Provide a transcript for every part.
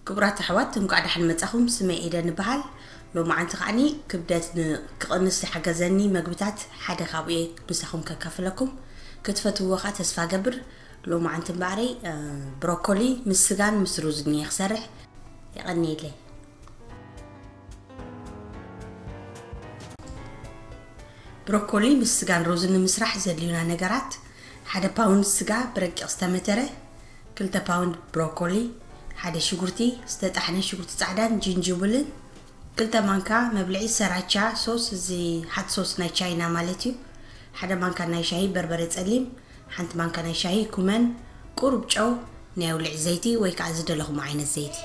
ክቡራት ኣሕዋት፣ እንኳዕ ደሓን መጻኹም። ስመይ ኤደን እበሃል። ሎማዓንቲ ከዓኒ ክብደት ን-፣ ክቕንስ ዝሓገዘኒ መግብታት ሓደ ካብኡ እየ ምሳኹም ከካፍለኩም። ክትፈትውዎ ከኣ ተስፋ ገብር። ሎማዓንቲ እምበኣረይ፣ እ፣ ብሮኮሊ ምስ ስጋን ምስ ሩዝን እየ ክሰርሕ። የቐንየለይ። ብሮኮሊ ምስ ስጋን ሩዝን ንምስራሕ ዘድልዩና ነገራት፣ ሓደ ፓውንድ ስጋ ብረቂቕ ዝተመተረ፣ ክልተ ፓውንድ ብሮኮሊ፣ ሓደ ሽጉርቲ፣ ዝተጣሕነ ሽጉርቲ ጻዕዳን ጅንጅብልን፣ ክልተ ማንካ መብልዒ ሰራቻ ሶስ፣ እዚ ሓት ሶስ ናይ ቻይና ማለት እዩ፣ ሓደ ማንካ ናይ ሻሂ በርበረ ጸሊም፣ ሓንቲ ማንካ ናይ ሻሂ ኩመን፣ ቁሩብ ጨው፣ ናይ ኣውሊዕ ዘይቲ ወይ ከዓ ዝደለኹም ዓይነት ዘይቲ።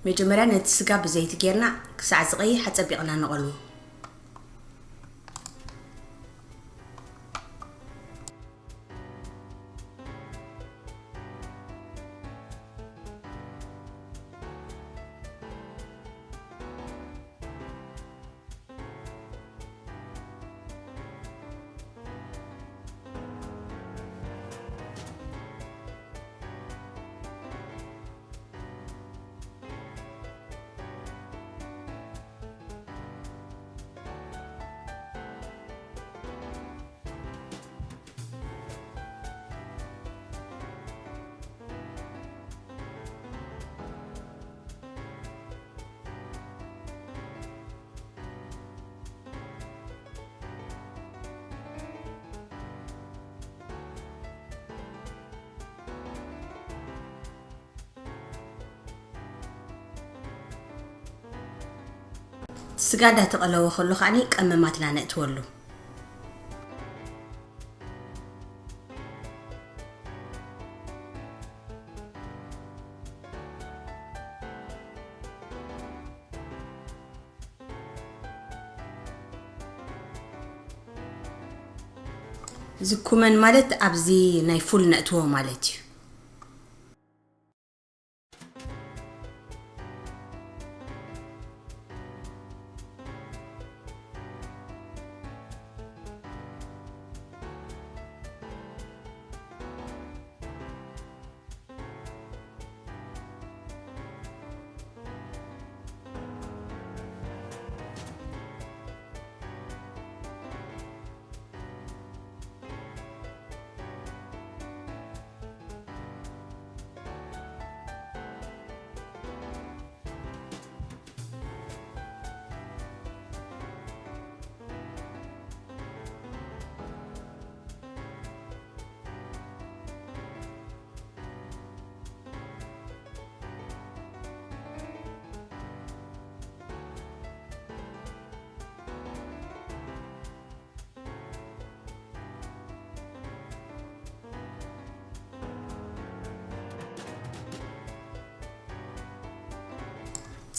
መጀመርያ ነቲ ስጋ ብዘይቲ ጌርና ክሳዕ ዝቐይሕ ኣጸቢቕና ንቐልዎ። ስጋ እንዳተቐለወ ከሎ ከዓኒ ቀመማትና ነእትወሉ። እዚ ኩመን ማለት ኣብዚ ናይ ፉል ነእትዎ ማለት እዩ።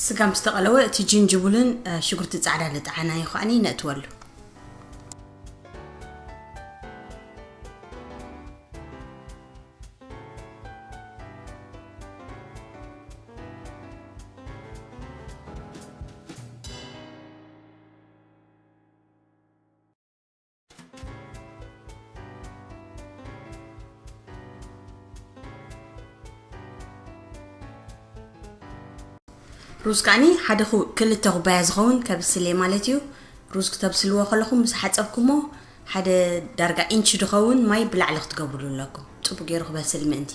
ስጋ ምስ ተቐለወ፣ እቲ ጅንጅብልን፣ እ፣ ሽጉርቲ ጻዕዳ ልጣዓናዮ ከዓኒ ነእትወሉ። ሩዝ ከዓኒ ሓደ ኩ-፣ ክልተ ኩባያ ዝኸውን ከብስል እየ ማለት እዩ። ሩዝ ክተብስልዎ ከለኹም ምስ ሓጸብኩሞ ሓደ ዳርጋ ኢንች ዝኸውን ማይ ብላዕሊ ክትገብርሉ ኣለኩም። ጽቡቅ ገይሩ ክበስል ምእንቲ።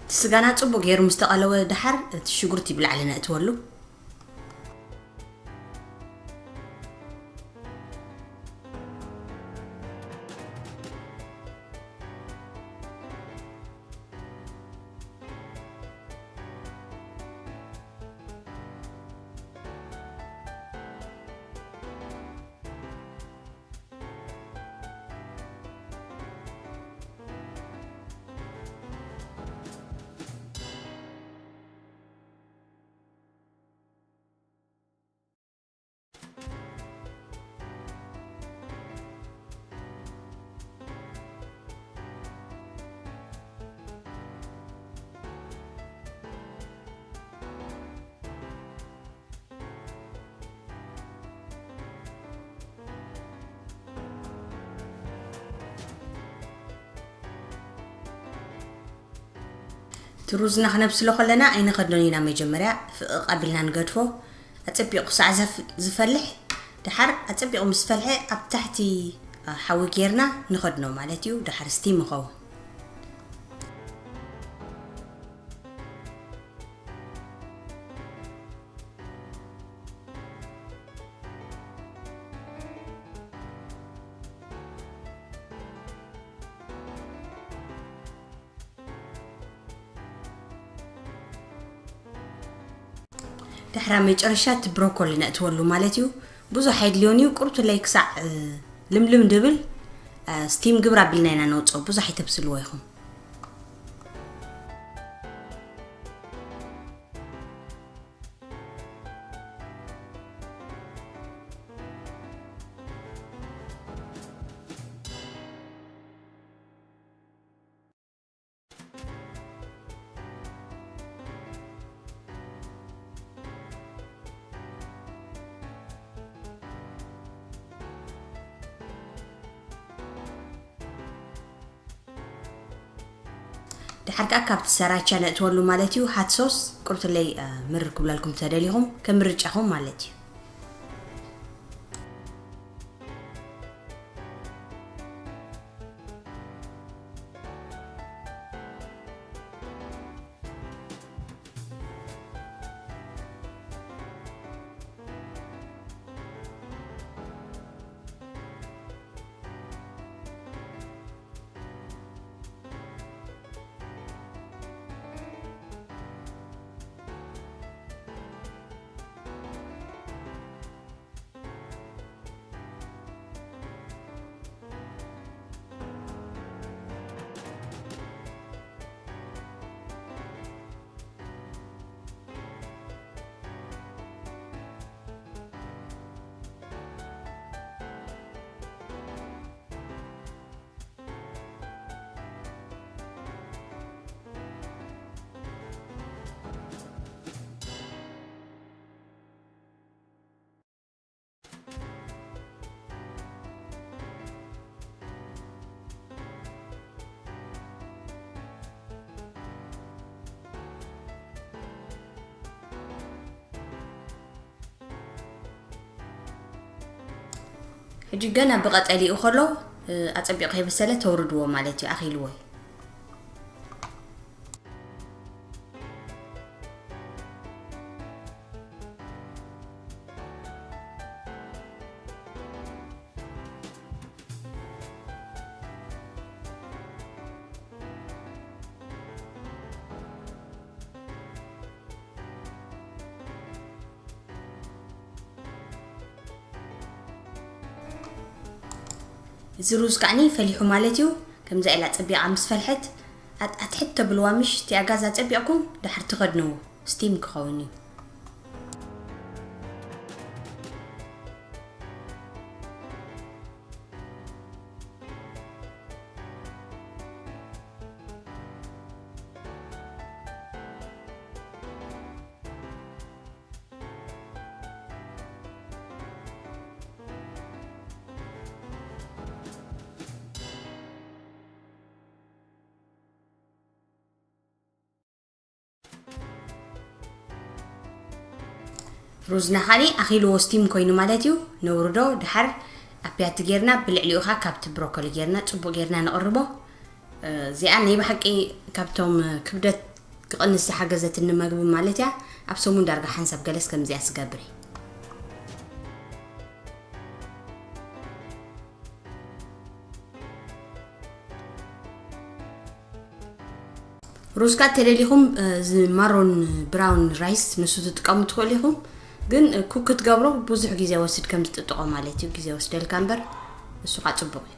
እቲ ስጋና ጽቡቅ ገይሩ ምስ ተቐለወ ደሓር፣ እቲ ሽጉርቲ ብላዕሊ ነእትወሉ። ሩዝና ክነብስሎ ከለና ኣይንኸድኖን ኢና። መጀመርያ ፍቕቕ ኣቢልና ንገድፎ። ኣጸቢቑ ክሳዕ ዘፍ- ዝፈልሕ፣ ድሓር ኣጸቢቑ ምስ ፈልሐ ኣብ ታሕቲ ሓዊ ጌርና ንኸድኖ ማለት እዩ። ድሓር ስቲም ይኸውን። ድሕራ መጨረሻ እቲ ብሮኮሊ ነእትወሉ ማለት እዩ። ብዙሕ ኣይድልዮን እዩ። ቁርብትለይ ክሳዕ ልምልም ድብል ስቲም ግብር ኣቢልና ኢና ነውፅኦ። ብዙሕ ኣይተብስልዎ ኢኹም። ድሓር ከዓ ካብቲ ሰራቻ ነእትወሉ ማለት እዩ። ሃት ሶስ ቁርትለይ ምር ክብለልኩም ተደሊኹም ከም ምርጫኹም ማለት እዩ። ሕጂ ገና ብቐጠሊኡ ከሎ ኣጸቢቑ ከይበሰለ ተውርድዎ ማለት እዩ። ኣኺልዎ እዩ። እዚ ሩዝ ከዓኒ ፈሊሑ ማለት እዩ። ከምዛ ኢላ ጸቢቓ ምስ ፈልሐት ኣት- ኣትሕት ተብልዋ ምሽ እቲኣ ጋዝ ኣጸቢቕኩም ድሕር ትኸድንዎ ስቲም ክኸውን እዩ። ሩዝና ካሊ ኣኺልዎ ስቲም ኮይኑ ማለት እዩ። ነውርዶ ድሓር ኣብ ቢያቲ ጌርና ብልዕሊኡ ኸዓ ካብቲ ብሮኮሊ ጌርና ጽቡቕ ጌርና ነቕርቦ። እዚኣ ናይ ብሓቂ ካብቶም ክብደት ክቕንስ ዝሓገዘትኒ መግቢ ማለት እያ። ኣብ ሰሙን ዳርጋ ሓንሳብ ገለስ ከምዚኣ ስገብር እየ። ሩዝካ ተደሊኹም እዚ ማሮን ብራውን ራይስ ንሱ ትጥቀሙ ትኽእሉ ኢኹም። ግን ኩክ ክትገብሮ ብዙሕ ግዜ ወስድ ከም ዝጥጥቆ ማለት እዩ። ግዜ ወስደልካ እምበር እሱ ካ ጽቡቕ እዩ።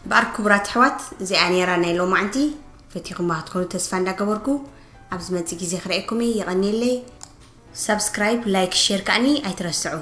እምበኣር ክቡራት ኣሕዋት፣ እዚኣ ነይራ ናይ ሎማዕንቲ። ፈቲኹማ ክትኾኑ ተስፋ እንዳገበርኩ፣ ኣብ ዝመጽእ ግዜ ክርእየኩም እየ። የቐንየለይ። ሳብስክራይብ፣ ላይክ፣ ሼር ከዓኒ ኣይትረስዑ።